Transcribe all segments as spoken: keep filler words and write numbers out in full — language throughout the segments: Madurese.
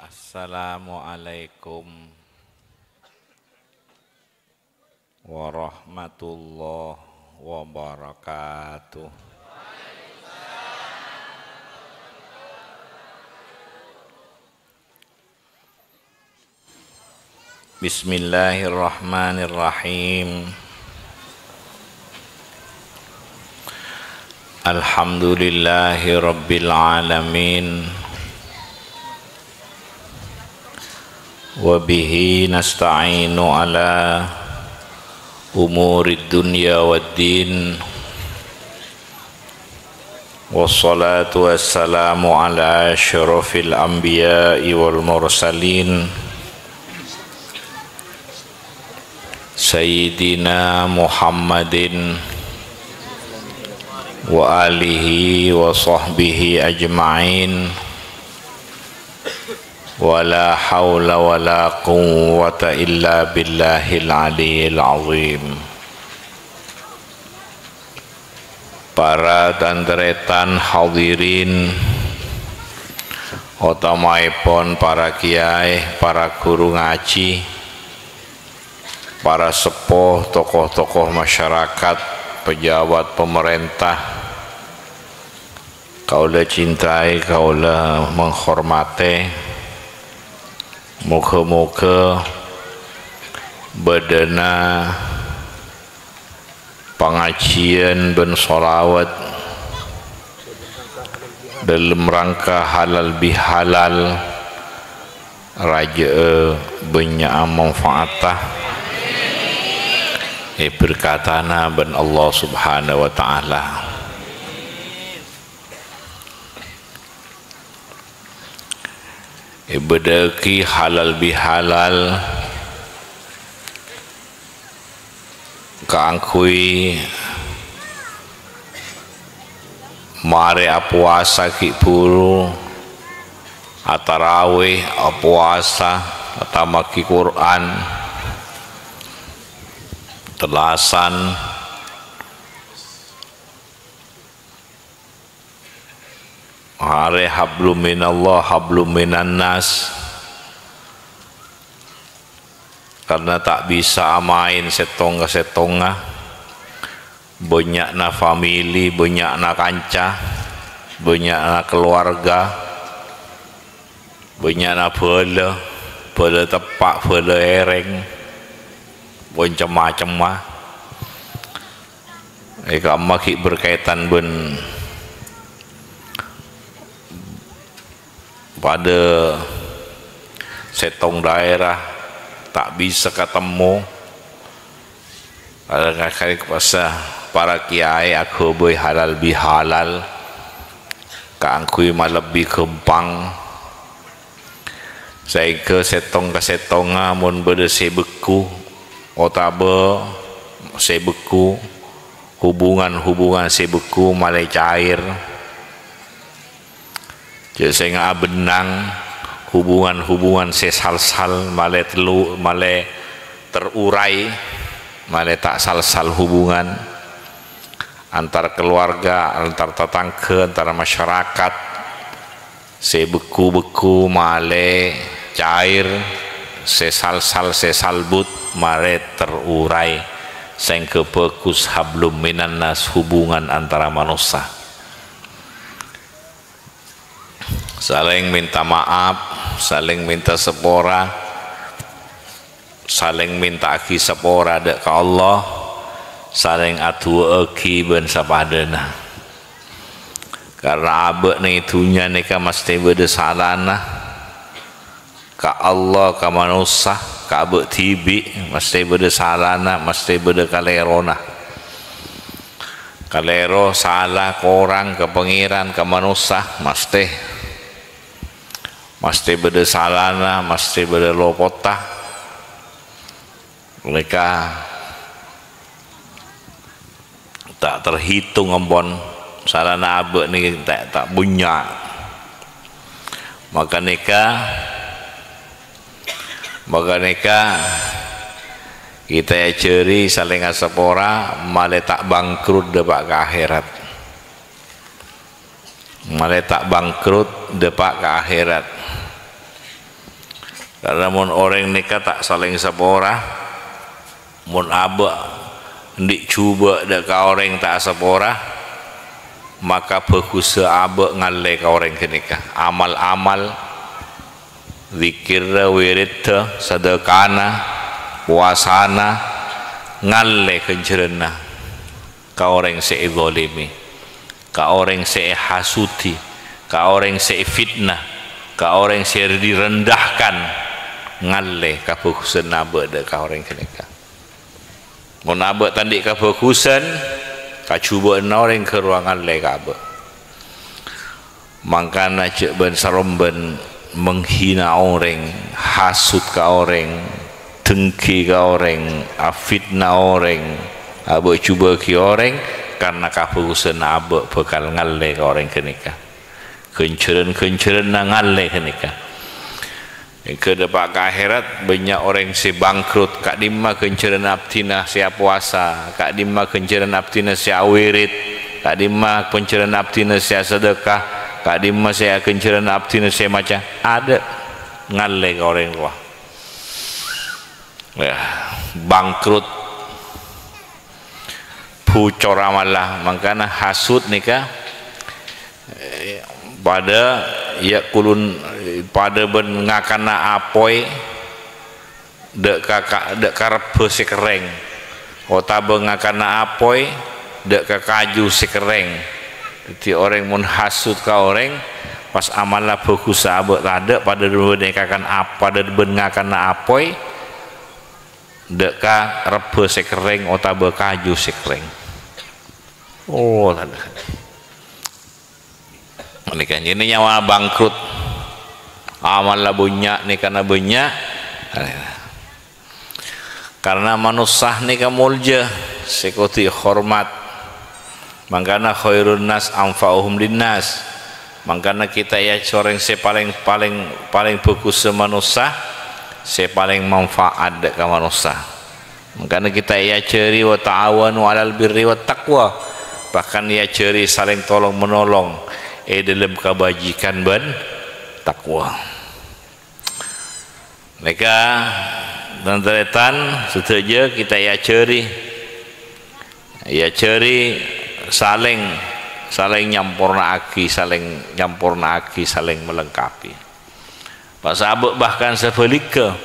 Assalamualaikum warahmatullahi wabarakatuh. Bismillahirrahmanirrahim. Alhamdulillahirabbil alamin. Wa bihi nasta'inu ala umurid dunya waddin. Wassalatu wassalamu ala asyrafil anbiya'i wal mursalin, Sayyidina Muhammadin wa alihi wa sahbihi ajma'in. Wa la haula wa la quwwata illa billahil aliyyil azim. Para tan-tarètan hadirin, otamaèpon para kiai, para ghuru ngajhi, para seppo, tokoh-tokoh masyarakat, pejabat pemerintah, kaulâ cintai, kaulâ menghormati. Moghâ-moghâ bâdâna pangajiyân bân shalawat dâlem rangka halal bihalal rajâ'â bânnya'a manfaatta, èberkatana bân Allah Subhanahu wa Ta'ala. Èbâdâ'aghi halal bihalal kaangghuy marè apowasa ghi' bhuru, atarawih, apowasa, atamaghi Qur'an, tellasan, Arè hablum minallah, hablum minannas. Karna ta' bisa amaèn sèttong ka sèttongnga. Bânnya'na famili, bânnya'na kanca, bânnya'na kalowarga, bânnya'na bhâlâ, bhâlâ teppa', bhâlâ èrèng, bân cem-macemma. È kamma ghi' berkaitan bân padâ sèttong daerah ta' bisa katemmo. Padâ ngakali pasa para kiai aghâbây halal bihalal kaangghuy malebbi ghâmpang. Saèngghâ sèttong ka sèttongnga mon bâdâ sè begghu otabâ sè begghu, hubungan-hubungan sè begghu malè cair. Jhâ' sènga' abennang, hubungan-hubungan sè sal-sal malè tellu-, malè terurai, malè ta' sal-sal hubungan antar keluarga, antar tatangghâ, antar masyarakat. Sè begghu-begghu malè cair, sè sal-sal, sè salbut malè terurai. Saèngghâ bhâghus hablum minannas, hubungan antara manossa. Salèng mènta ma'ap, salèng mènta sapora, salèng mènta'aghi sapora dâ' ka Allah, salèng adu'â'aghi bân sapadâna. Karna abâ' neng è dhunnya nèka mastè bâdâ salana ka Allah, ka manossa, ka abâ' dhibi', mastè bâdâ salana, mastè bâdâ kalèrona. Kalèro, sala, korang ka Pangèran, ka manossa, mastè. Mastè bâdâ salana, mastè bâdâ lopotta. Nèka ta' terhitung ampon, salana abâ' nèka ta', ta' bânnya'. Maka nèka, maka nèka kita èajhâri salènga sapora, malè ta' bangkrut dâpa' ka akhèrat. Malè ta' bangkrut dâpa' ka akhèrat. Karna mon orèng nèka ta' salèng sapora, mon abâ' andi' jhubâ' dâ' ka orèng ta' asapora, maka bhâghussâ abâ' ngallè ka orèng ghânèka. Amal-amal, dzikirra, wiriddhâ, sadâkana, powasana, ngallè ghânjhârânna ka orèng sè èzalimi, ka orèng sè èhasudi, ka orèng sè èfitnah, ka orèng sè direndahkan, ngallè kabhâghusânna abâ' dâ' ka orèng ghânèka. Mon abâ' ta' andi' kabhâghusân, kajhubâ'ânna orèng ghârowa ngallè ka abâ'. Mangkana jhâ' bân-sarombân menghina orèng, hasut ka orèng, dengki ka orèng, afitnah orèng, abâ' jhubâ'âghi orèng, karna kabhâghusânna abâ' bhâkal ngallè ka orèng ghânèka. Ghânjhârân-ghânjhârânna ngallè ghânèka. Èngghâ dâpa' ka akhèrat, bânnya' orèng sè bangkrut. Ka'dimma ghânjhârânna abdhina sè apowasa? Ka'dimma ghânjhârânna abdhina sè awirid? Ka'dimma ghânjhârânna abdhina sè asadâka? Ka'dimma sè ghânjhârânna abdhina sè maca? Adâ'. Ngallè ka orèng rowa. Yâ, bangkrut. Bucor amalla. Mangkana hasut nèka, eh, padâ ya'kulun, padâ bân ngakanna apoy dâ' ka, ka, dâ' ka rebbhâ sè kerrèng, otabâ ngakanna apoy dâ' ka kaju sè kerrèng. Dhâddhi, orèng mon hasut ka orèng, pas amalla bhâghussâ abâ' tadâ', padâ bân ngakan ap-, padâ bân ngakanna apoy, dâ' ka rebbhâ sè kerrèng otabâ kaju sè kerrèng. Oh, tadâ'. Nèka jârèya nyawa bangkrut. Amalla bânnya', nèkana bânnya'. Karna manossa nèka molja, sè kodhu èhormat. Mangkana khairun nas anfa'uhum linnas. Mangkana kita ya orèng sè palèng, palèng, palèng bhâghussâ manossa, sè palèng manfaat dâ' ka manossa. Mangkana kita èajhâri, "Wa ta'awanu 'alal birri wat taqwa." Bahkan èajhâri salèng tolong-menolong è dhâlem kabhâjhighân bân taqwa. Nèka, tan-tarètan sadhâjâ, kita èajhâri, èajhâri salèng, salèng nyamporna'aghi, salèng nyamporna'aghi, salèng melengkapi. Pas abâ' bahkan sabhâligghâ,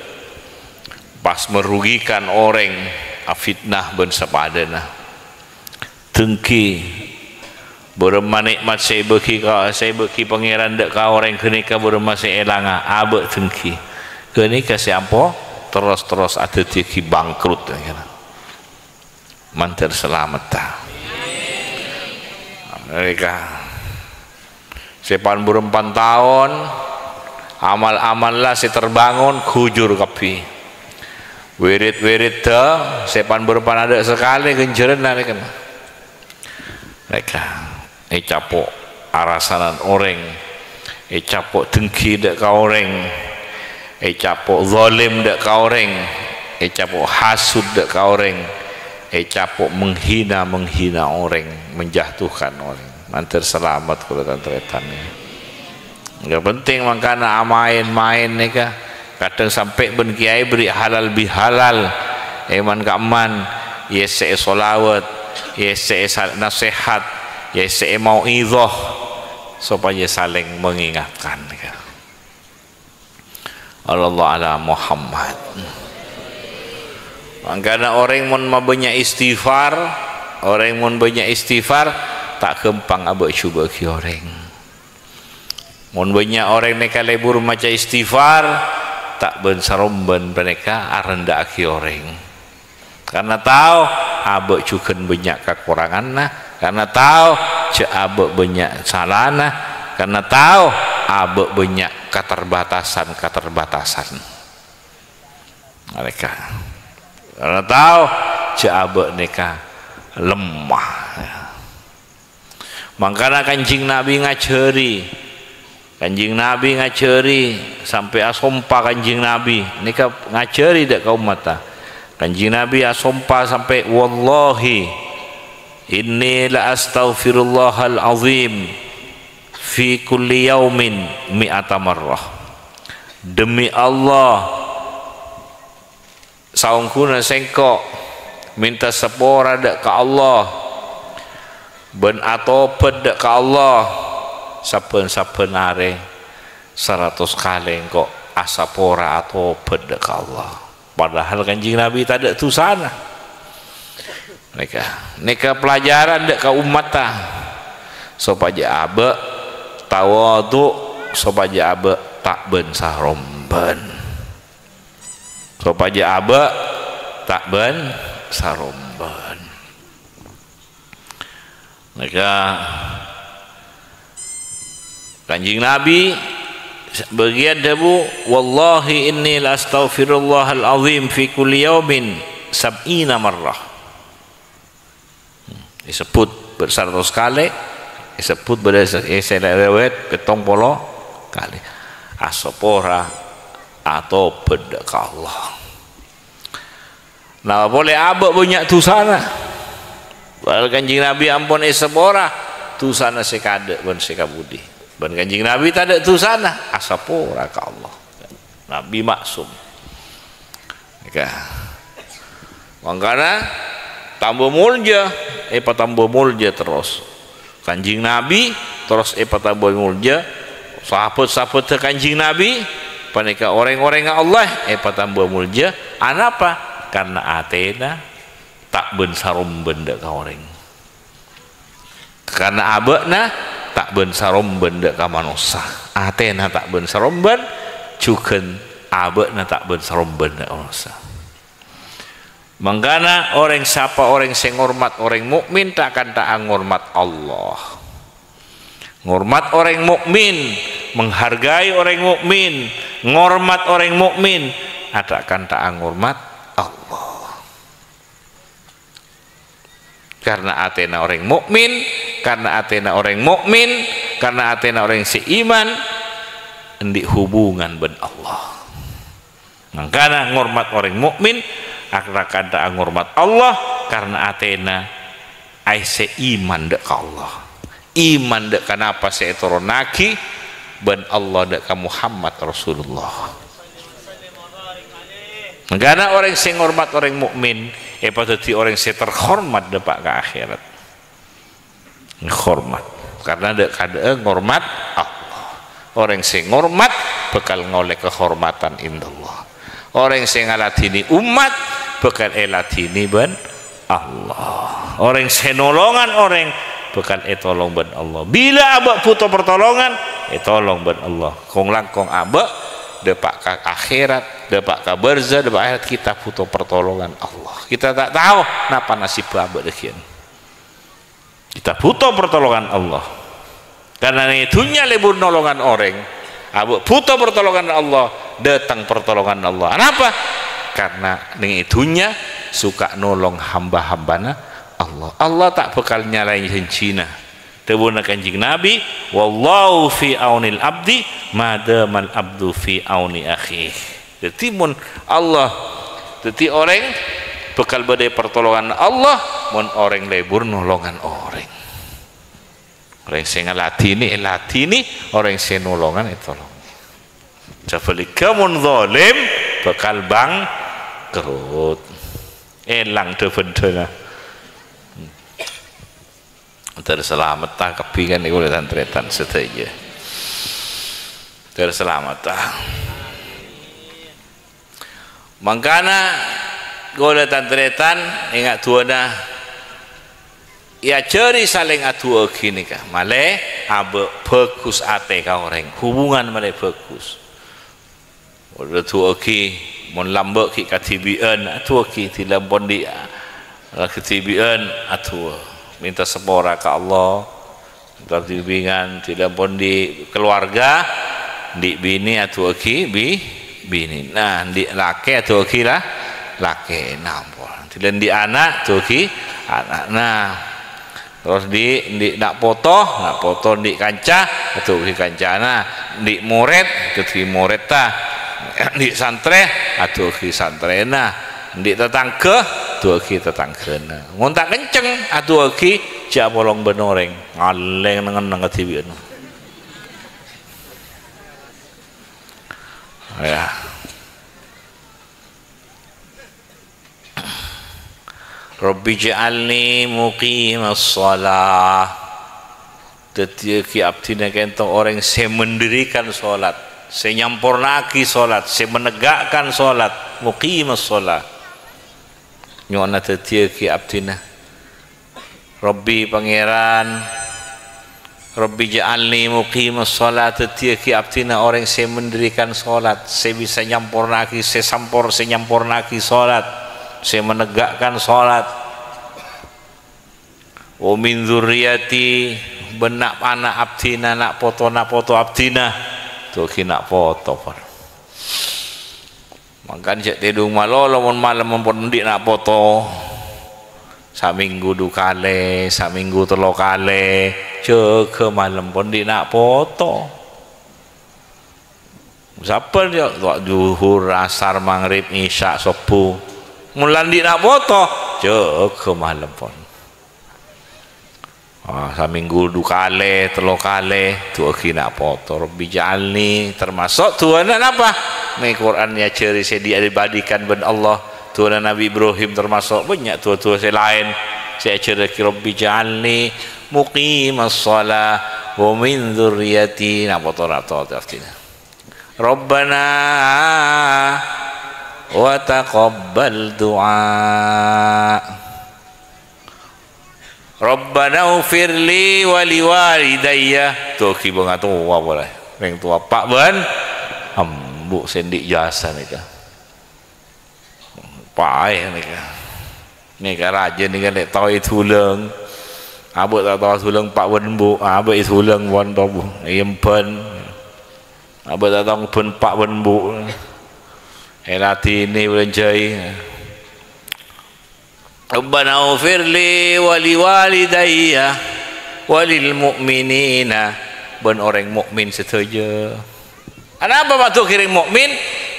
pas merugikan orèng, afitnah bân sapadâna. Dengki, bârâmma nè'mat sè èbâghi ka, sè èbâghi Pangèran dâ' ka orèng ghânèka bârâmma sè èlanga, abâ' dengki. Ghânèka sè ampo terros-terros adhâddhiyâghi bangkrut, ya. Mandhâr salamedhâ. Mereka sè pan-bârâmpan taon, amal-amalla sè terbangun ghujur kabbhi. Wirid-wiriddhâ sè pan-bârâmpan adâ' sakalè ghânjhârânna nèka. Nèka ècapo' arasanan orèng, ècapo' dengki dâ' ka orèng, ècapo' zalim dâ' ka orèng, ècapo' hasut dâ' ka orèng, ècapo' menghina-menghina orèng, menjatuhkan orèng. Mandhâr salamet kaulâ tan-tarètan, ya. Nggak penting mangkana amaèn-maèn nèka. Kadhâng sampè' bân kèyaè bâri' halal bihalal. Èman-ka'emman, èyessè'è sholawat, èyessè'è sal-, nasèhat, èyessè'è mau'idhah, sopajâ salèng mengingatkan nèka. Sallallahu ala Muhammad. Mangkana orèng mon mabânnya' istighfar, orèng mon bânnya' istighfar, ta' ghâmpang abâ' jhubâ'âghi orèng. Mon bânnya' orèng nèka lebur maca istighfar, ta' bân-sarombân panèka arendhâ'âghi orèng. Karna tao abâ' jhughân bânnya' kakoranganna, karna tao jhâ' abâ' bânnya' salana, karna tao abâ' bânnya' katerbatasan-katerbatasan. Nalèka. Karna tao jhâ' abâ' nèka lemah. Mangkana Kanjeng Nabi ngajhâri, Kanjeng Nabi ngajhâri sampè' asompa Kanjeng Nabi, nèka ngajhâri dâ' ka ommatta. Kanjeng Nabi asompa sampè', "Wallahi, inni la astaghfirullahal azim fi kulli yaumin mi'ata marrah." "Demi Allah, saongghuna sèngko' mènta sapora dâ' ka Allah bân atobhât dâ' ka Allah sabbhân-sabbhân arè, saratos kalè èngko' asapora atobhât dâ' ka Allah." Padahal Kanjeng Nabi tadâ' dusana. Nèka, nèka pelajaran dâ' ka ommatta, sopajâ abâ' tawadhu, sopajâ abâ' ta' bân-sarombân. Sopajâ abâ' ta' bân-sarombân. Nèka Kanjeng Nabi bâgiyân dhâbu, "Wallahi inni la astaghfirullahal azim fi kulli yaumin sab'ina marrah." Èsebbhut bâ-, saratos kalè, èsebbhut bâdâ sè, sè riwayat pèttong polo kalè. Asapora atobhât dâ' ka Allah. Napa polè abâ' bânnya' dusana? Padahal Kanjeng Nabi ampon èsapora dusana sè kadâ' bân sè kabudi. Bân Kanjeng Nabi tadâ' dusana, asapora ka Allah. Nabi maksum. Nèka. Mangkana tambâ molja, èpatambâ molja terros. Kanjeng Nabi terros èpatambâ molja, sahabat-sahabatta Kanjeng Nabi panèka orèng-orèngnga Allah èpatambâ molja. Anapa? Karna atèna ta' bân-sarombân dâ' ka orèng. Karna abâ'na ta' bân-sarombân dâ' ka manossa. Atèna ta' bân-sarombân, jhughân abâ'na ta' bân-sarombân dâ' ka manossa. Mangkana orèng sapa orèng sè ngormat orèng mukmin ta'-kanta'a ngormat Allah. Ngormat orèng mukmin, menghargai orèng mukmin, ngormat orèng mukmin, ta'-kanta'a ngormat Allah. Karna atèna orèng mukmin, karna atèna orèng mukmin, karna atèna orèng sè iman, andi' hubungan bân Allah. Mangkana ngormat orèng mukmin, ta'-kanta'a ngormat Allah, karna atèna aèssè iman dâ' ka Allah. Iman dâ' ka napa sè ètoronnaghi bân Allah dâ' ka Muhammad Rasulullah. Mangkana orèng sè ngormat orèng mukmin èpadhâddhi orèng sè terhormat dâpa' ka akhèrat. Ngormat. Karna dâ'-kadâ'â ngormat Allah. Orèng sè ngormat bhâkal ngolè kahormatan indallah. Orèng sè ngaladhini ommat bhâkal èladhini bân Allah. Orèng sè nolongan orèng bhâkal ètolong bân Allah. Bilâ abâ' bhuto partolongan, ètolong bân Allah. Kong-langkong abâ' dâpa' ka akhèrat, dâpa' ka barzah, dâpa' akhèrat, kita bhuto partolongan Allah. Kita ta' tao napa nasibbhâ abâ' dhâggi'ân. Kita bhuto partolongan Allah. Karna neng è dhunnya lebur nolongan orèng, abâ' bhuto partolongan Allah, dâteng partolongan Allah. Anapa? Karna neng è dhunnya suka nolong hamba-hambana Allah. Allah ta' bhâkal nyalaè janjina. Dhâbuna Kanjeng Nabi, "Wallahu fi aunil abdi ma damal abdu fi auni akhih." Dhâddhi, mon Allah, dhâddhi orèng bhâkal bâdâ è partolongan Allah, mon orèng lebur nolongan orèng. Orèng sè ngaladhini, èladhini, orèng sè nolongan, ètolong. Sabhâligghâ, mon zalim, bhâkal bangkrut. Èlang dhâ-bhândhâna. Ter salamet ta' kabbhi kan niku lho tan-tarètan sadhâjâ. Ter salamet ta'. Mangkana kaulâ tan-tarètan enga' du'âna èajhâri salèng adu'â'aghi nèka. Malè abâ' bhâghus atè ka orèng, hubungan malè bhâghus. Adu'â'aghi, mon lambâ' ghi' kadhibi'ân, adu'â'aghi, dhilâ ampon dhi', la kadhibi'ân, adu'â. Mènta sapora ka Allah. Kadhibi'ân, dhilâ ampon dhi' keluarga, dhi' binè, adu'â'aghi bi-, binèna. Dhi' lakè, adu'â'aghi la-, lakèna ampon. Dhilâ dhi' ana', adu'â'aghi ana'na. Terros dhi', dhi' na' poto, na' poto dhi' kanca, adu'â'aghi kancana, dhi' morèd, adu'â'aghi morèdda, dhi' santrè, adu'â'aghi santrèna, dhi' tatangghâ, adu'â'aghi tatangghâna. Mon ta' kencèng, adu'â'aghi jhâ' apolong bân orèng, ngalèng neng-enneng kadhibi'ân. Ya. Rabbi ja'alni muqimas shalah. Daddiyâghi abdhina kènto orèng sè mendirikan sholat, sè nyampornaaghi sholat, sè menegakkan sholat, muqimas shalah. Nyo'ona daddiyâghi abdhina. Rabbi Pangèran, Rabbi ja'alni muqimas shalah, daddiyâghi abdhina orèng sè mendirikan sholat, sè bisa nyampornaaghi, sè sampor-, sè nyampornaaghi sholat, sè menegakkan sholat. Wa min dzurriyyati, bân na'-, ana' abdhina, na' poto, na' poto abdhina. Du'aaghi na' poto, Pak. Mangkana jhâ' tèdung malolo mon malem ampon andi' na' poto. Samènggu du kalè, samènggu tello kalè, jâgâ malem pon andi' na' poto. Sabbhân, yâ, duhur, asar, maghrib, isya, sobbhu. Mon la andi' na' poto, jâgâ malem pon. Ah, samènggu du kalè, tello kalè, du'aaghi na' poto. Rabbi ja'alni, termasuk du'âna napa? Neng Qur'an èajhâri sè diabadikan bân Allah. Du'âna Nabi Ibrahim termasuk, bânnya' du'â-du'â sè laèn sè èajhârraghi, Rabbi ja'alni muqimas shalah wa min dzurriyyati. Na' poto, na' poto abdhina. Rabbana wa taqabbal du'a. Rabbanaghfirli wa liwalidayya. Du'aaghi bângatowa polè. Rèng towa, pa' bân embu' sè andi' jasa nèka. Paè nèka. Nèka rajâ nèka lè' tao èdulâng. Abâ' ta' tao èdulâng pa' bân embu', abâ' èdulâng pon tobu. Èyembhân. Abâ' ta' tao ngebhân pa' bân embu'. Èladhinè bâlânjhâi. Rabbanaghfirli wa liwalidayya wa lil mu'minina, bân orèng mukmin sadhâjâ. Anapa maddhu ka orèng mukmin?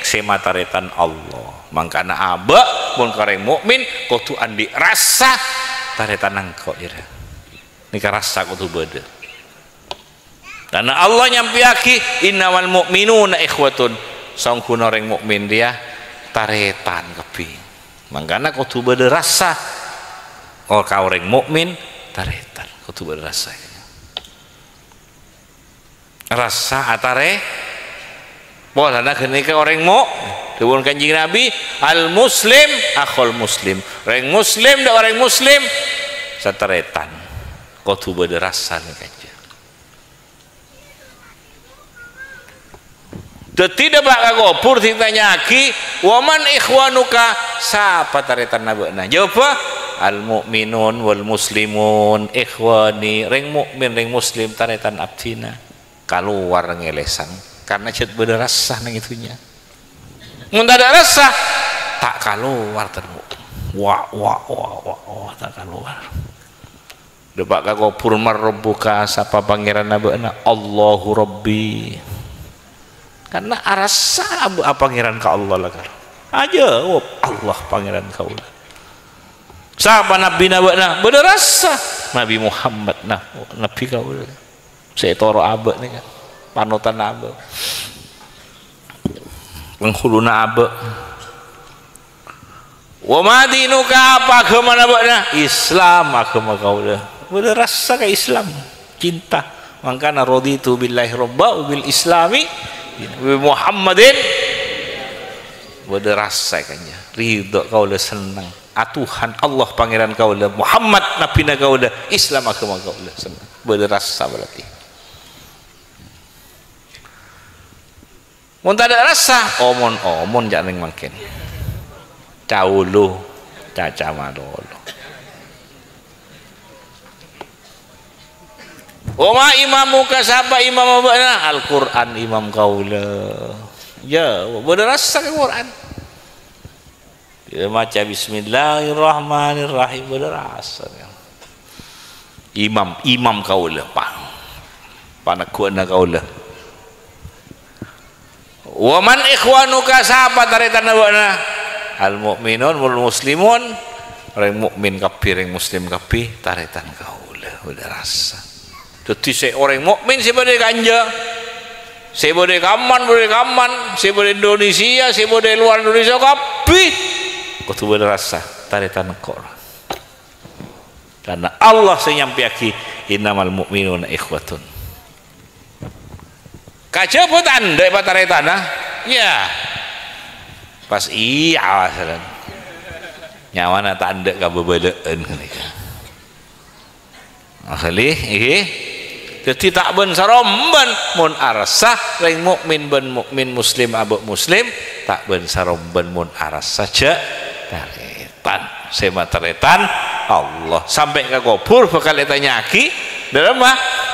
Sè matarètan Allah. Mangkana abâ' mon ka orèng mukmin kodhu andi' rassa tarètan engko', ira. Nèka rassa kodhu bâdâ. Karna Allah nyampèyaghi, "Innamal mu'minuna ikhwatun." Saongghuna orèng mukmin rèya tarètan kabbhi. Mangkana kodhu bâdâ rassa. Oh, ka orèng mukmin tarètan. Kodhu bâdâ rassa. Rassa atarè-, polana ghânèka orèng mu-, dhâbuna Kanjeng Nabi, "Al muslim akhul muslim." Orèng muslim dâ' orèng muslim satarètan. Kodhu bâdâ rassa nèka jâ. Dhâddhi dâpa' ka kobhur sè ètanya'aghi, "Wa man ikhwanuka?" Sapa tarètanna bâ'na? Jâwâbbhâ, "Al mu'minun wal muslimun ikhwani." Rèng mu'min, rèng muslim tarètan abdhina. Kalowar ngèlèsang, karna jhât bâdâ rassa neng è dhunnya. Mon tadâ' rassa, ta' kalowar terro. Wa, wa, wa, wa, wa, ta' kalowar. Dâpa' ka kobhur, "Man rabbuka?" Sapa pangèranna bâ'na? "Allahu Rabbi." Karna arassa ab-, apangèran ka Allah la karo. Ajâwâb, "Allah Pangèran kaulâ." Sapa nabbhina bâ'na? Bâdâ rassa. "Nabi Muhammad, na-, nabbhi kaulâ." Sè ètoro' abâ' nèka, panotanna abâ'. Pangghuluna abâ'. "Wa ma dinuka?" Apa aghâmana bâ'na? "Islam aghâma kaulâ." Bâdâ rassa ka Islam, cinta. Mangkana, "Raditu billahi robba wa bil islami, bi Muhammadin." Bâdâ rassa kanya. Ridho kaulâ, senneng. A Tuhan, Allah Pangèran kaulâ, Muhammad nabbhina kaulâ, Islam aghâma kaulâ. Senneng. Bâdâ rassa berarti. Mon tadâ' rassa, omon-omon jhâ' neng mangkèn. Caolo, caca malolo. "Wa ma imamuka?" Sapa imamma bâ'na? "Al-Qur'an imam kaulâ." Jâ, bâdâ rassa ka Qur'an. Iyâ, maca "Bismillahirrahmanirrahim", bâdâ rassa. Imam, imam kaulâ, pa-, paneggu'ânna kaulâ. "Wa man ikhwanuka?" Sapa tarètanna bâ'na? "Al-mu'minun wal muslimun." Orèng mukmin kabbhi, orèng muslim kabbhi, tarètan kaulâ, bâdâ rassa. Dhâddhi sè orèng mukmin sè bâdâ è kanja. Sè bâdâ è Kaman, bâdâ è Kaman, sè bâdâ è Indonesia, sè bâdâ è luar Indonesia, kabbhi kodhu bâdâ rassa tarètan engko'. Karena Allah sè nyampèyaghi, "Innamal mu'minuna ikhwatun." Kajhâbhâ tandhâ èpatarètana? Iyâ. Pas iyâ, awasan. Nyawana tandhâ kabâbâlâ'ân ghânèka. Asli, ngghi. Dhâddhi ta' bân-sarombân mon arassa rèng mukmin bân mukmin, muslim abâ' muslim, ta' bân-sarombân mon arassa jhâ' tarètan. Sè matarètan Allah. Sampè' ka kobhur bhâkal ètanya'aghi, dâlem,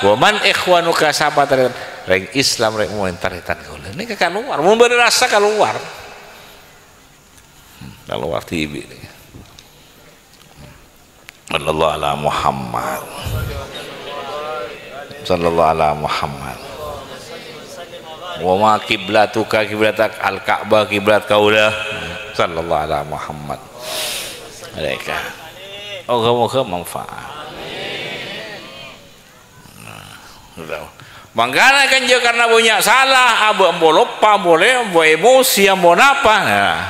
"Wa man ikhwanuka?" Sapa tarètan? Rèng Islam, rèng mukmin tarètan kaulâ. Nèka kalowar. Mon bâdâ rassa kalowar. Kalowar dhibi' nèka. Sallallahu ala Muhammad. Sallallahu ala Muhammad. "Wa ma qiblatuka qiblatak al-Ka'bah, qiblat kaulâ." Sallallahu ala Muhammad. Mereka. Moga-moga manfaat. Nah, gitu. Mangkana kan jhâ' karena bânnya' sala, abâ' ampo loppa, ampo le-, ampo emosi, ampo napa. Nah,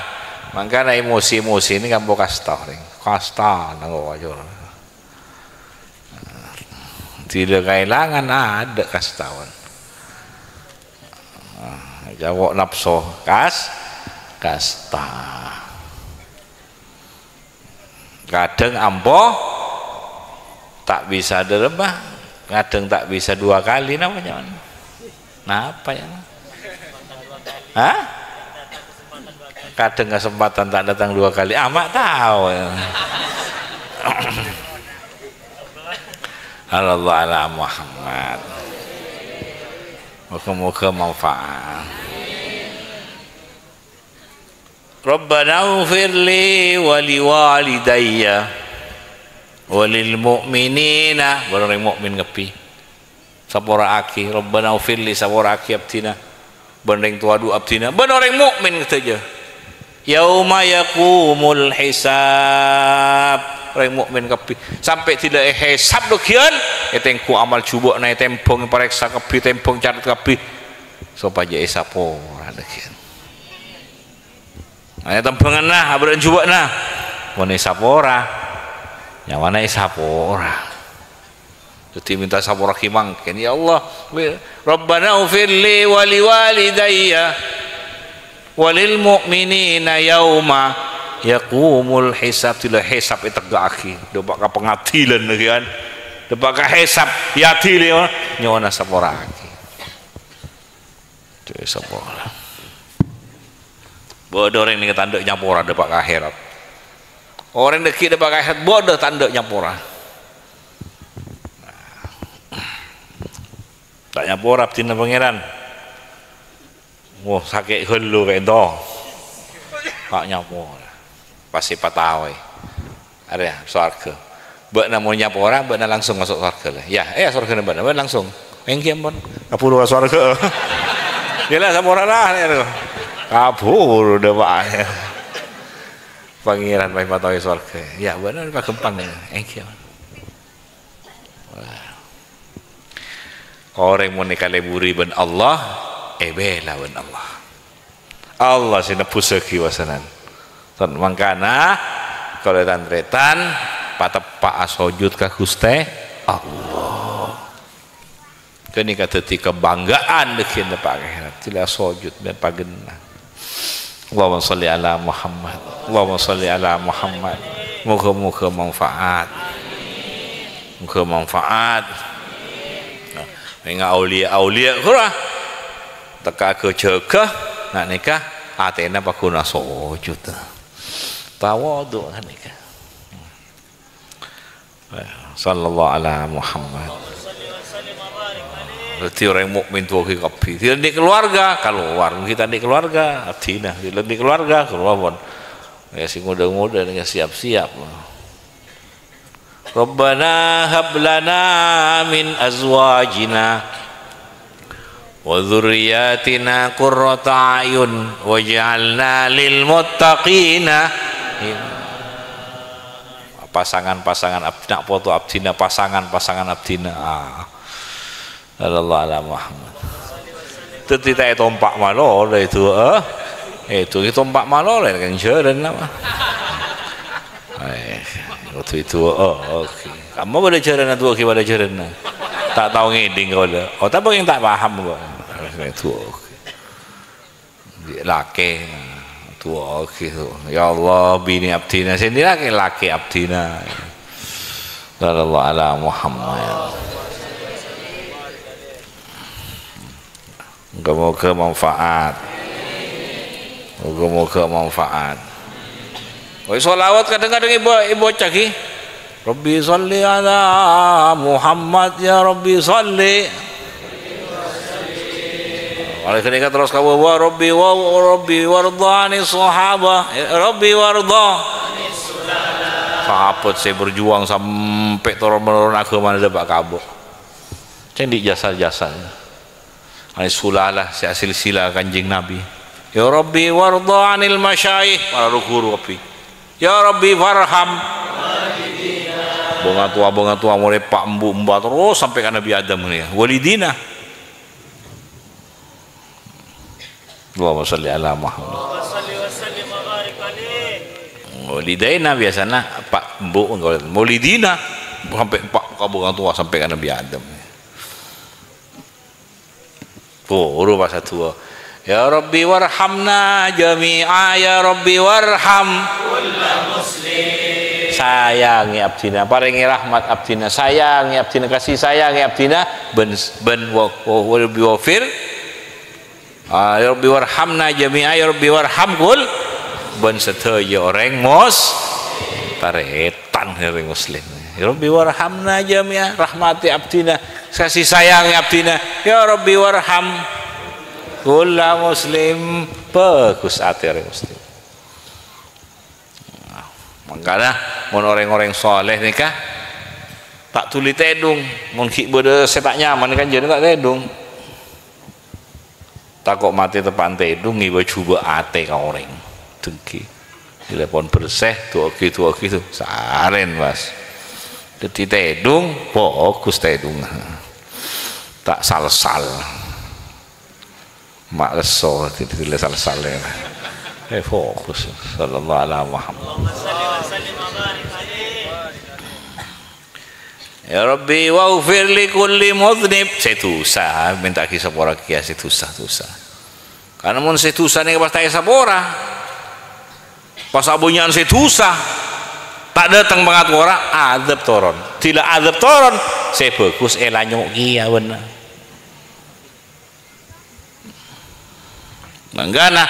mangkana emosi-emosi nèka ampo kasta, rèng. Kasta, nangko wajur. Tidak kehilangan, ada kastawan. Nah, jawo napso, kas-, kasta. Kadhâng ampo ta' bisa dâremma, kadhâng ta' bisa dua kali, napa, Nyaman? Napa, ya? Hah? Kadhâng kesempatan tak datang dua kali. Ah, ma' tao, ya. Sallallahu ala Muhammad. Moga-moga manfaat. Rabbana ighfirli wa liwalidayya wa lil mu'minina, bân orèng mukmin kabbhi. Sapora'aghi, Rabbana ighfirli, sapora'aghi abdhina, bân rèng towa dhu abdhina, bân orèng mukmin sadhâjâ. Yauma yaqumul hisab, orèng mukmin kabbhi. Sampè' dhilâ èhèsab dhugghiyân, ètengghu amal jhubâ'na, ètembhâng, èparèksa kabbhi, ètembhâng catet kabbhi. Sopajâ èsapora dhugghiyân. Ayo tembhânganna, abârâ'ân jhubâ'na. Mon èsapora, nyawana èsapora. Dhâddhi mènta sapora'aghi mangkèn, "Ya Allah, wi-, Rabbana ighfirli wa liwalidayya wa lil mu'minina yauma yaqumul hisab." Dhilâ èhèsab èteggâ'aghi. Dâpa' ka pangadilan laghi, kan. Dâpa' ka èhèsab, èadili, nyawana sapora'aghi. Cè' sapa? Bâdâ orèng nèka ta' endâ' nyapora dâpa' ka akhèrat. Orèng dhâggi' dâpa' ka akhèrat, bâdâ ta' endâ' nyapora. Ta' nyapora abdhina Pangèran. Wah, sakè' ghâllu ka'ènto. Ta' nyapora. Pas èpataoè. Arèya, sowarghâ. Bâ'na mon nyapora, bâ'na langsung maso' sowarghâ, lè. Yâ, eh, sowarghâna bâ'na, bâ'na langsung. Èngghi, ampon. Kabhuru ka sowarghâ. Yâ, la, sapora, la, yâ, lo. Kabhuru, dâpa'. Pangèran pas mataoè sowarghâ. Yâ, bâ'na paghâmpang, yâ. Èngghi, ampon. Wah. Orèng mon èkaleburi bân Allah, èbela bân Allah. Allah sè nebbhusaghi wassanan. Ton mangkana, kaulâ tan-tarètan, pateppa'a sojud ka Ghustè Allah. Ghânèka dhâddhi kabhângghâ'ân dhâggi'na dâpa' ka akhèrat. Sila sojud, bân paghenna. Allahumma sholli ala Muhammad. Allahumma sholli ala Muhammad. Moga-moga manfaat. Moga manfaat. Nah, mènga auliya-auliya ghâra. Tèka ghâjâghâ, na' nèka atèna paghuna sojud. Tawadhu' kan nèka. Sallallahu ala Muhammad. Dhâddhi orèng mukmin towa ghi' kabbhi. Dhâddhi keluarga, kalowar. Ghi' ta' dhâddhi keluarga, abdhina. Dhâddhi keluarga, kalowar pon. Yâ, sè ngodâ-ngodâ nèka siap-siap. Rabbana hab lana min azwajina wa dzurriyyatina qurrata a'yun waj'alna lil muttaqina im-, pasangan-pasangan abd-, na' poto abdhina, pasangan-pasangan abdhina. Ah. Sallallahu ala Muhammad. Dhâddhi ta' ètompa' malolo èdu'â. Èdu'â ètompa' malolo kan jhârân apa? Eh, kodhu èdu'â, oh, oke. Kamma bâdâ jhârân, adu'â ghi' bâdâ jhârân. Ta' tao ngèdhing kaulâ. Oh, tapè kèng ta' paham kok. Èdu'â, oke. Lakè. Adu'â, oke. Ya Allah, binè abdhina. Sè lakè, lakè abdhina. Sallallahu ala Muhammad. Moga-moga manfaat. Moga-moga manfaat. Oi, sholawat kadhâng-kadhâng èbâ-, èbâca ghi. Rabbi sholli ala Muhammad, ya Rabbi sholli. Oleh ghânèka terros ka bâbâ, Rabbi wa, Rabbi wardha 'anis sahabah. Eh, Rabbi wardha. Sahabat sè berjuang sampè' toron-menoron aghâmana dâpa' ka abâ'. Cèng dhi' jasa-jasa. Ane sulalah sè asilsila Kanjeng Nabi. Ya Rabbi, wardha 'anil masyayikh, para ru-ghuru Rabbi. Ya Rabbi, farham. Bângatowa, bângatowa, molaè pa' embu', emba terros sampè' ka Nabi Adam ngene ya. Walidina. Allahumma shalli ala Muhammad. Walidaina biasana pa' embu', walidina sampè' pa' ka bângatowa sampè' ka Nabi Adam. Ghuru pas adu'a. Ya Rabbi warhamna jami'a, ya Rabbi warham. Sayangi abdina, parèngè rahmat abdina, sayangi abdina, kasih sayangi abdina, bân, bân wa, wa, wa Rabbi waghfir. Ah, ya Rabbi warhamna jami'a, ya Rabbi warham kul-, bân sadhâjâ orèng mus-, tarètan orèng muslim. Ya Rabbi warhamna jami'a, rahmati abdina, kasih sayangi abdina. Ya Rabbi warham kulla muslim. Bagus atè orèng muslim. Nah, mangkana mon orèng-orèng soleh nèka ta' dhuli tèdung. Mon ghi' bâdâ sè ta' nyaman kan jârèya ta' tèdung. Tako' matè teppa'na tèdung, ngibâ jhubâ' atè ka orèng. Dengki. Telepon bersè, du'âghi, du'âghi, tu. Sarèn, Mas. Dhâddhi tèdung, bagus tèdung. Ta' sal-sal. Ma' lesso, dhâddhi sal-sal ya. Eh, fokus. Sallallahu ala Muhammad. Ya Rabbi, waghfir li kulli mudznib. Sè dhusa, mènta'aghi sapora kèya sè dhusa-dhusa. Karna mon sè dhusa nèka pas ta' èsapora, pas abânnya'an sè dhusa, ta' dâteng pangapora, adzâb toron. Dhila adzâb toron, sè bagus èlanyo' kèya bhender. Mangkana,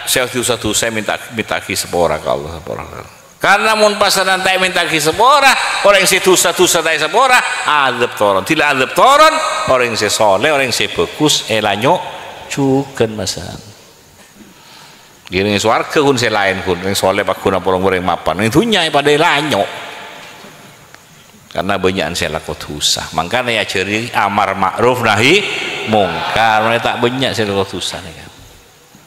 sè dhusa-dhusa mènta, mènta'aghi sapora ka Allah, sapora ka Allah. Karna mon pasanan ta' èmènta'aghi sapora, orèng sè dhusa-dhusa ta' èsapora, adzâb toron. Dhila adzâb toron, orèng sè soleh, orèng sè bagus, èlanyo' jhughân masan. Ghiring sowarghâ ghun sè laèn ghun, orèng soleh pagghun apolong orèng mapan. Neng dhunnya padâ èlanyo'. Karna bânnya'an sè alako dhusa. Mangkana èajhâri amar ma'ruf nahi mungkar. Manabi ta' bânnya' sè alako dhusa nèka.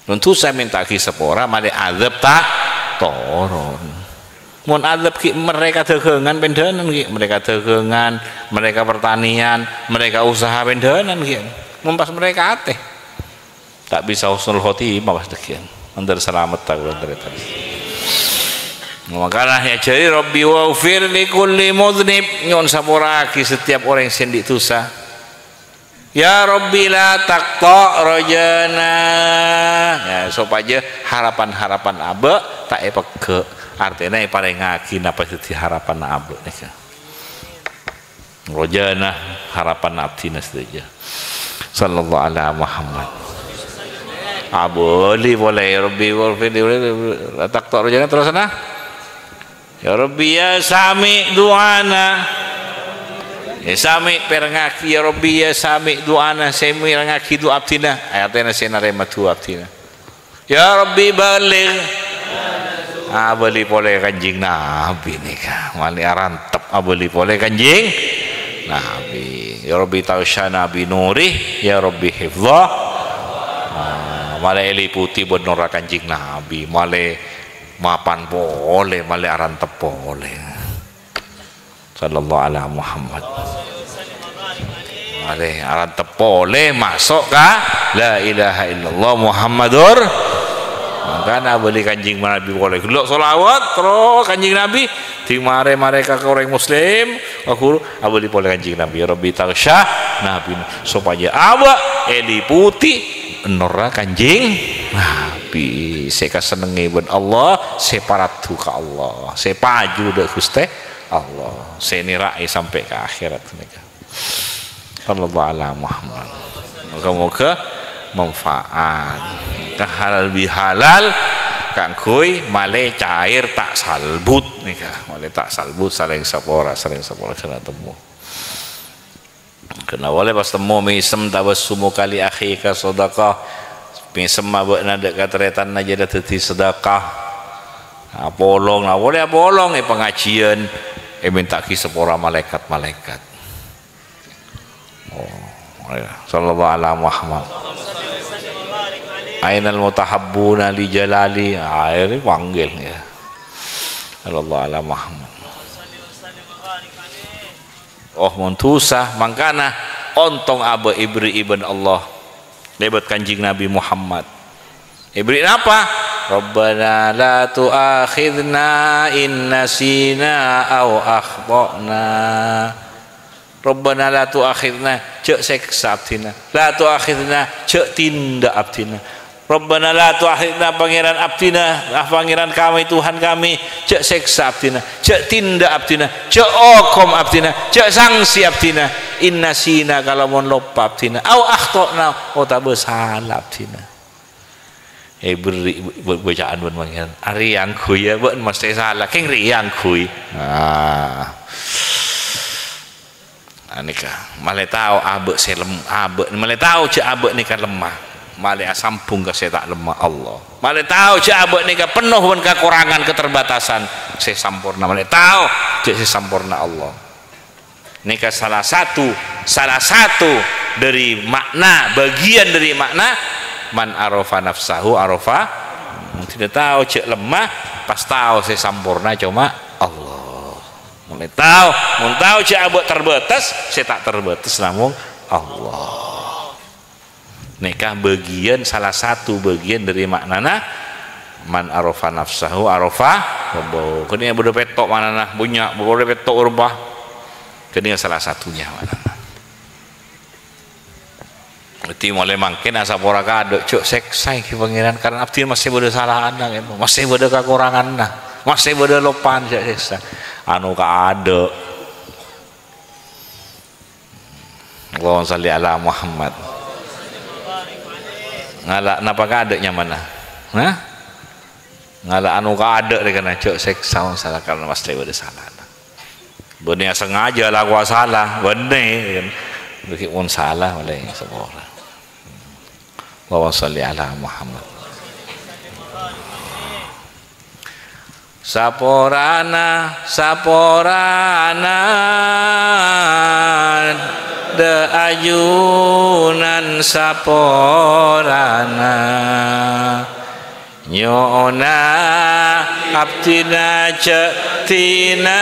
Mon dhusa mènta'aghi sapora, malè adzâb ta' toron. Mon adzâb ghi' merrè ka dâgângan pendhânan ghi', merrè ka dâgângan, merrè ka pertanian, merrè ka usaha pendhânan ghi'. Mon pas merrè ka atè. Ta' bisa husnul khotimah pas dhâggi'ân. Mandhâr salamet ta' kaulâ tarètan. Mangkana èajhâri Rabbi waghfir li kulli mudznib, nyo'on saporaaghi setiap orèng sè andi' dhusa. Ya Rabbi la taqta' rajana. Ya, sopajâ harapan-harapan abâ' ta' èpeggâ'. Artèna èparèngaghi napa sè dhâddhi harapan abâ' nèka. Rajana harapan abdhina sadhâjâ. Sallallahu ala Muhammad. Abâli polè, Rabbi waghfir li, taqta' rajana terrosana. Ya Rabbi, ya Sami' du'ana. Ya Sami', pèrengngaghi, ya Rabbi, ya Sami' du'ana, sè mèrengngaghi du'a abdhina, artèna sè narèma du'a abdhina. Ya Rabbi, balligh. Abâli polè Kanjeng Nabi nèka. Malè arantep abâli polè Kanjeng Nabi. Ya Rabbi, taghsyana bi nurih. Ya Rabbi, hifdhah. Ah, malè èliputi bân nurra Kanjeng Nabi. Malè mapan polè, malè arantep polè. Sallallahu ala Muhammad. Arè, arantep polè maso' ka la ilaha illallah Muhammadur. Mangkana abâli Kanjeng Nabi polè. Ghellu' sholawat, terros Kanjeng Nabi, ding marè-marè ka orèng Muslim, ka ghuru, abâli polè Kanjeng Nabi. Rabbi taghsya Nabi, sopajâ abâ' èliputi nurra Kanjeng Nabi. Sè èkasennengngè bân Allah, sè paradu ka Allah, sè paju dâ' Ghustè Allah, sè nèra'è sampè' ka akhèrat ghânèka. Sallallahu ala Muhammad. Moga-moga manfaat. Ka halal bihalal kaangghuy malè cair ta' salbut nèka. Malè ta' salbut, salèng sapora, salèng sapora kèna temmo. Kèna polè pas temmo mèsem, tabassumuka li akhika shadaqah. Mèsem abâ'na dâ' ka tarètanna jârèya dhâddhi sedekah. Apolong, nah, polè apolong è pangajiyân, èmènta'aghi sapora malaèkat-malaèkat. Oh, ya. Sallallahu ala Muhammad. Ainal mutahabbuna li jalali. Ah, ini panggil, ya. Sallallahu ala Muhammad. Oh, mon dhusa, mangkana ontong abâ' èberri'i bân Allah. Lèbât Kanjeng Nabi Muhammad. Èberri' napa? Rabbana la tu'akhidna in nasina aw akhta'na. Rabbana la tu'akhidna, jhâ' sèksa abdhina. La tu'akhidna, jhâ' tindak abdhina. Rabbana la tu'akhidna, Pangèran abdhina, ah, Pangèran kami, Tuhan kami, jhâ' sèksa abdhina, jhâ' tindak abdhina, jhâ' okom abdhina, jhâ' sangsi abdhina. In nasina, kalamon loppa abdhina. Aw akhta'na, otabâ sala abdhina. Èberri' b-, b-, bâca'an bân Pangèran. Arèya angghuy, ya, bâ'na mastè sala. Kèng rèya angghuy. Ah. Nah, nèka. Malè tao abâ' sè lem-, abâ', malè tao jhâ' abâ' nèka lemma. Malè asambung ka sè ta' lemma, Allah. Malè tao jhâ' abâ' nèka penno bân kakorangan, keterbatasan. Sè samporna. Malè tao jhâ' sè samporna, Allah. Nèka salah satu, salah satu dari makna, bagian dari makna, "Man arafa nafsahu arafa." Mon dhina tao jhâ' lemma, pas tao sè samporna coma Allah. Mon tao, mon tao jhâ' abâ' terbatas, sè ta' terbatas namong Allah. Nèka bagian, salah satu bagian dari maknana, "Man arafa nafsahu arafa rabbahu." Kènè' bâdâ pètto' maknana, bânnya' bâdâ pètto' rupa. Kènè' salah satunya maknana. Dhâddhi, molaè mangkèn asapora kaadâ', jhâ' sèksaè ghi Pangèran, karna abdhina massè bâdâ salana, gitu. Massè bâdâ kakoranganna, massè bâdâ loppana, jhâ' sèksa. Anu kaadâ'. Allahumma shalli ala Muhammad. Ngala' napa kaadâ' nyamana? Hah? Ngala' anu kaadâ' rè kana jhâ' sèksa masalah karna pastè bâdâ salana. Bânnè asengaja lakowa sala, bânnè, kan. Bâgi mon sala molaè sapora. Allahumma shalli ala Muhammad. Saporana, saporana, dâ' ajunan saporana. Nyo'ona abdhina jhâ' dhina,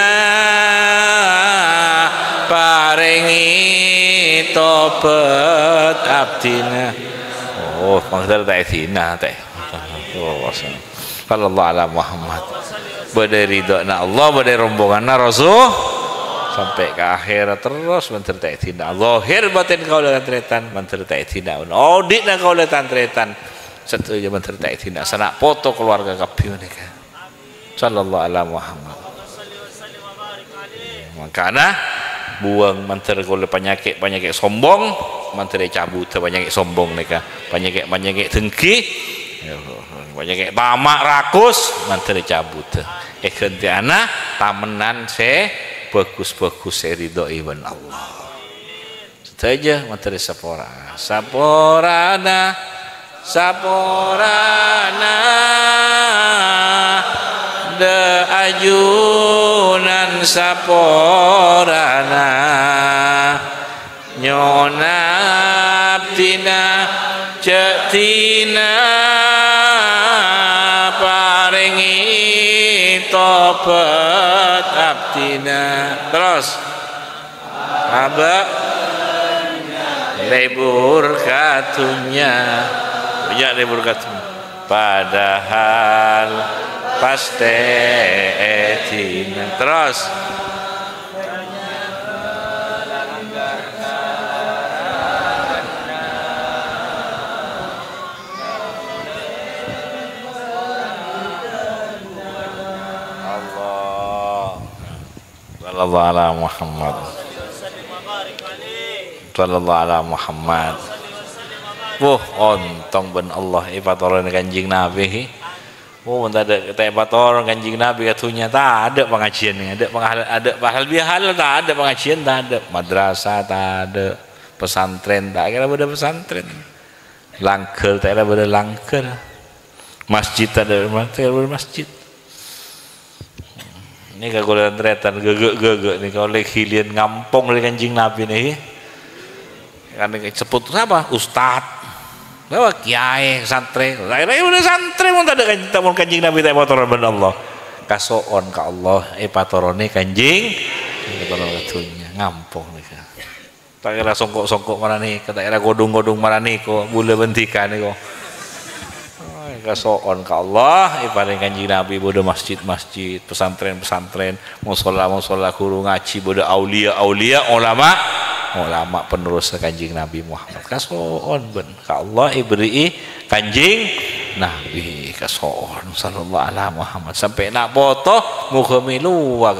parèngè tobhât abdhina. Oh, maksud ta' èdhina, tè. Sallallahu ala Muhammad. Bâdâ ridhona Allah, bâdâ rombonganna Rasul. Sampè' ka akhèrat terros mandhâr ta' èdhina. Zahir batèn kaulâ tan-tarètan, mandhâr ta' èdhina. Odi'na kaulâ tan-tarètan. Sadhâjâ mandhâr ta' èdhina. Sana' poto kalowarga kabbhi panèka. Sallallahu ala Muhammad. Mangkana, buwâng mandhâr kaulâ panyakè'-panyakè' sombong, mandhâr ècabudhâ panyakè' sombong nèka, panyakè'-panyakè' dengghi, panyakè' tama' rakus, mandhâr ècabudhâ. Èghântèyana tamennan sè bhâghus-bhâghus sè èridhoi bân Allah. Sadhâjâ mandhâr sapora. Saporana, saporana, dâ' ajunan saporana. Nyo'ona abdhina jhâ' dhina, parèngè tobhât abdhina. Terros. Abâ'. Lebur ka dhunnya. Dhunnya lebur ka dhunnya. Padahal pas tè èdina. Terros. Allah. Sallallahu ala Muhammad. Sallallahu ala Muhammad. Wuh, ontong bân Allah èpatoron Kanjeng Nabi. Wuh, mon tadâ' ta' èpatoron Kanjeng Nabi ka dhunnya, tadâ' pangajiyân, tadâ' pangahal-, tadâ' pahal bihalal, tadâ' pangajiyân, tadâ' madrasah, tadâ' pesantren, ta' kèra bâdâ pesantren. Langghâr, ta' kèra bâdâ langghâr. Masjid, ta' kèra bâdâ masjid. Nèka kaulâ tan-tarètan ghâghâ'-ghâghâ' nèka ollè ghiliyân ngampong ollè Kanjeng Nabi nèka. Kan nèka seppot sapa? Ustad. Sapa? Kiai, santrè. Laèn-laèn udah santrè mon tadâ' kan-, ta' mon Kanjeng Nabi ta' èpatoron bân Allah. Kaso'on ka Allah, èpatoronè Kanjeng, èpatoron ka dhunnya, ngampong nèka. Ta' kèra songko'-songko' mara nèka, ta' kèra kodhung-kodhung mara nèka, bulâ bân dhika nèka. Ai, kaso'on ka Allah, èparèng Kanjeng Nabi bâdâ masjid-masjid, pesantren-pesantren, mosolla-mosolla, ghuru ngajhi, bâdâ auliya-auliya, ulama, ulama penerus Kanjeng Nabi Muhammad. Kaso'on bân ka Allah èberri'i Kanjeng Nabi, kaso'on, sallallahu ala Muhammad. Sampè' na' poto, moghâ mèlowa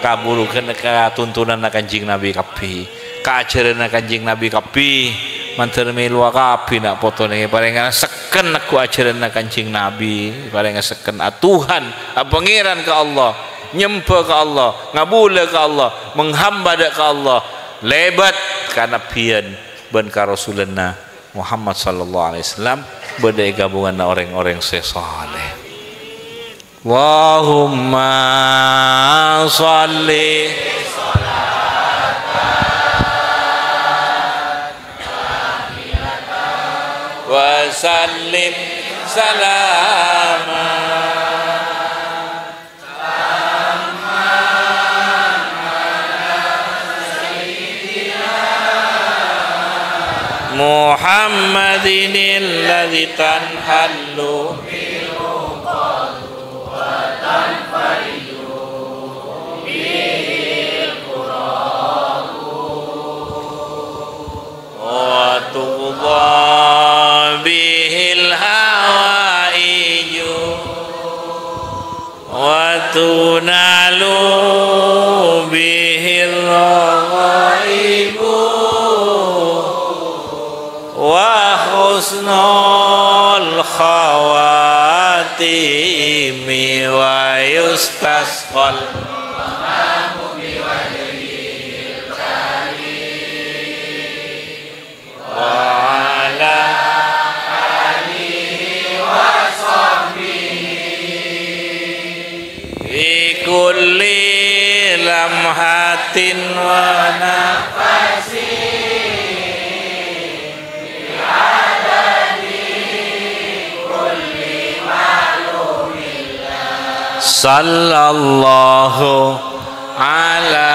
kaburugân ka tuntunanna Kanjeng Nabi kabbhi, ka ajhârânna Kanjeng Nabi kabbhi. Mandhâr mèlowa kabbhi na' poto nèka èparèngana sekken neggu' ajhârânna Kanjeng Nabi, èparènga sekken atuhan, apangèran ka Allah, nyembhâ ka Allah, ngabulâ ka Allah, menghamba dâ' ka Allah, lèbât kanabbhiyân bân karasulanna Muhammad sallallahu alaihi wasallam, bâdâ è ghâbunganna orèng-orèng sè saleh. Allahumma shalli wa sallim salama Muhammadinil ladzi tanhallu wa tuqda bihil hawaiju wa tunalu bihir raghaibu wa husnul khawatimi wa yustasqal wa ala alihi wa sahbihi fi kulli lamhatin wa nafasin bi adadi kulli ma'lumin. Sallallahu ala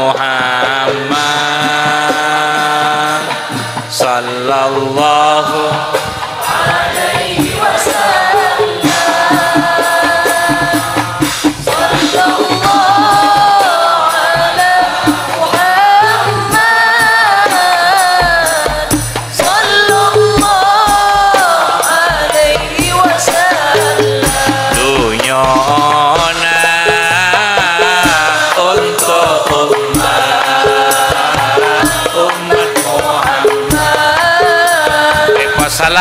Muhammad sallallahu alaihi wasallam. Sallallahu ala Muhammad. Sallallahu alaihi wasallam. Dunyana untuk umat, umat Muhammad. Èpasala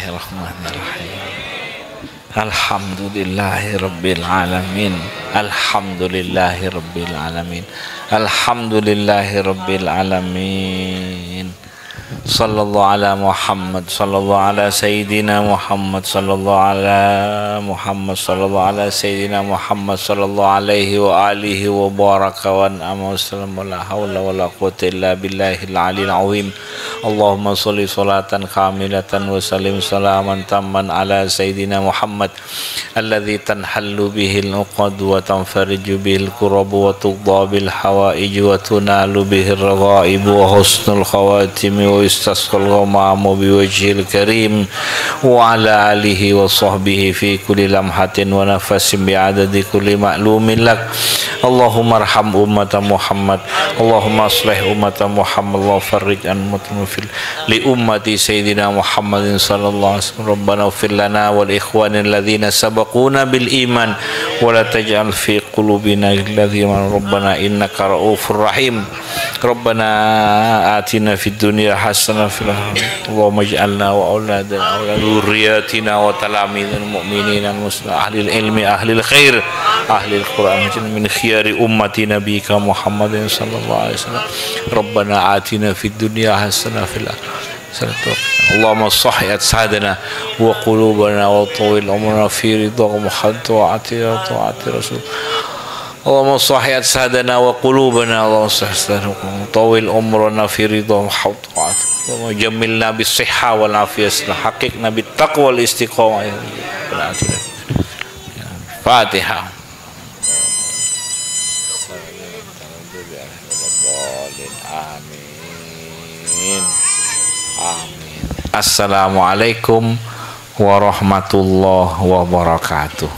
Bismillahirrahmanirrahim. Alhamdulillahirabbil alamin. Alhamdulillahirabbil alamin. Alhamdulillahirabbil alamin. Sallallahu ala Muhammad, sallallahu ala Sayyidina Muhammad, sallallahu ala Muhammad, sallallahu ala Sayyidina Muhammad, sallallahu alaihi wa alihi wa baraka wa an'ama wa sallam. La haula wa la quwwata illa billahil aliyil azim. Allahumma shalli shalatan kamilatan wa sallim salaman tamman ala Sayyidina Muhammad, alladzi tanhallu bihil uqad wa tanfariju bihil kurab wa tuqda bil hawaij wa tunalu bihir raghaib wa husnul khawatim wa yustasqal ghamamu biwajhil karim wa ala alihi wa sahbihi fi kulli lamhatin wa nafasin bi'adadi kulli ma'lumin lak. Allahumma arham ummata Muhammad. Allahumma aslih ummata Muhammad. Allahumma farrij an mutamafil li ummati Sayyidina Muhammadin sallallahu alaihi wasallam. Rabbana ighfir lana wa li ikhwanina alladzina sabaquna bil iman wa la taj'al fi qulubina ghillan lil ladzina amanu. Rabbana innaka ra'ufur rahim. Rabbana atina fid dunya hasanah fil akhirati. Allahumma ij'alna wa auladana wa aulad dzurriyyatina wa talamidal mu'minina muslimin ahlil ilmi ahlil khair ahlil Qur'an min khiyari ummati nabiyika Muhammadin sallallahu alaihi wasallam. Rabbana atina fid dunya hasanah fil akhirati hasanah wa qina. Allahumma sahhi ajsadana wa qulubana wa tawwil umrana fi ridhaka wa ta'ati, ta'ati Rasul. Allahumma sahhi ajsadana wa qulubana, Allahumma sahhi ajsadana wa qulubana, tawwil umrana fi ridha wa ta'at. Allahumma jammilna bis sihha wal afiyah, haqiqna bit taqwa wal istiqamah. Fatihah. Amin. Amin. Assalamualaikum warahmatullahi wabarakatuh.